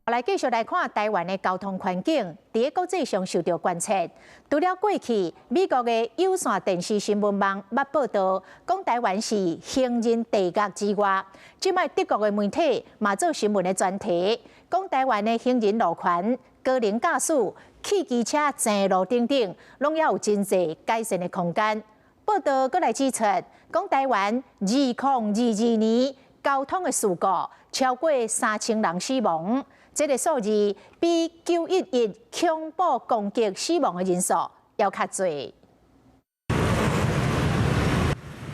來繼續來看台灣的交通環境，佇咧國際上受著關切。除了過去美國的有線電視新聞網捌報導，講台灣是行人地獄之外，這擺德國的媒體嘛做新聞的專題，講台灣的行人路權、高齡駕駛、汽機車爭路等等，攏猶有真濟改善的空間。報導閣來指出，講台灣2022年交通的事故超過3000人死亡。這個數字比911恐怖攻擊死亡的人數猶較濟。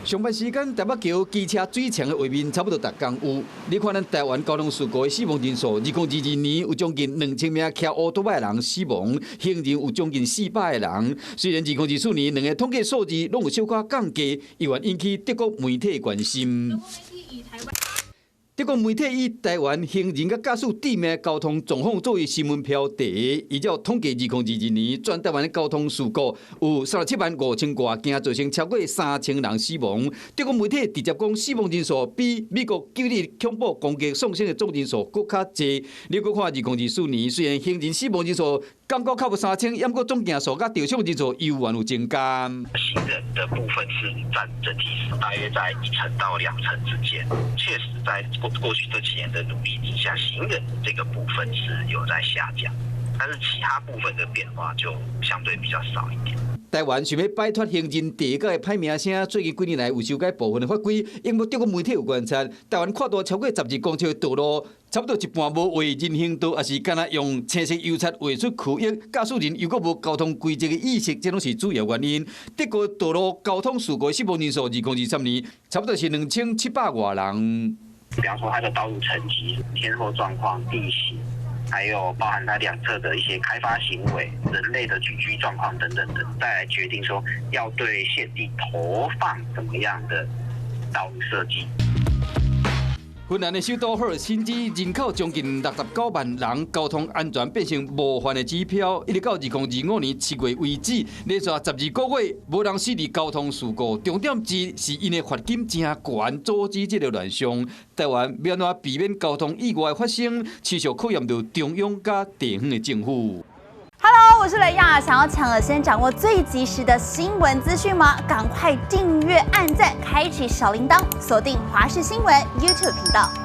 上班時間台北橋機車水牆的畫面差不多逐工有。你看咱台灣交通事故的死亡人數，2022年有將近2000名騎烏托邦的人死亡，行人有將近400個人。雖然2024年兩个統計數字攏有小可降低，依然引起德國媒體關心。德國媒體以台灣行人佮駕駛致命交通狀況作為新聞標題，依照統計，2022年全台灣的交通事故有37萬5千外件，造成超過3000人死亡。德國媒體直接講，死亡人數比美國911恐怖攻擊喪生的總人數閣較濟。你閣看2024年，雖然行人死亡人數降到較無3000，毋過總件數佮著傷人數猶原有增加。行人的部分是佔整體是大約在1成到2成之間，確實在過去這幾年的努力之下，行人這個部分是有在下降，但是其他部分的變化就相對比較少一點。台灣想欲擺脫行人地獄的歹名聲，最近幾年來有修改部分的法規，因為德國媒體有觀察，台灣闊度超過12公尺的道路，差不多一半無畫人行道，抑是干焦用青色油漆畫出區域，駕駛人猶閣無交通規則的意識，這攏是主要原因。德國道路交通事故死亡人數，2023年差不多是2700外人。比方說它的道路層級、天候狀況、地形，還有包含它兩側的一些開發行為、人類的聚居狀況等等等，再來決定說要對現地投放怎麼樣的道路設計。芬蘭的首都赫爾辛基人口將近69萬人，交通安全變成模範的指標。一直到2025年7月為止，連續12個月無人死佇交通事故。重點之是𪜶的罰金誠懸，阻止這个亂象。台灣欲按怎避免交通意外發生，持續考驗著中央佮地方的政府。 Hello，我是雷亞，想要搶先掌握最及時的新聞資訊嗎？趕快訂閱、按讚、開啟小鈴鐺，鎖定華視新聞 YouTube 頻道。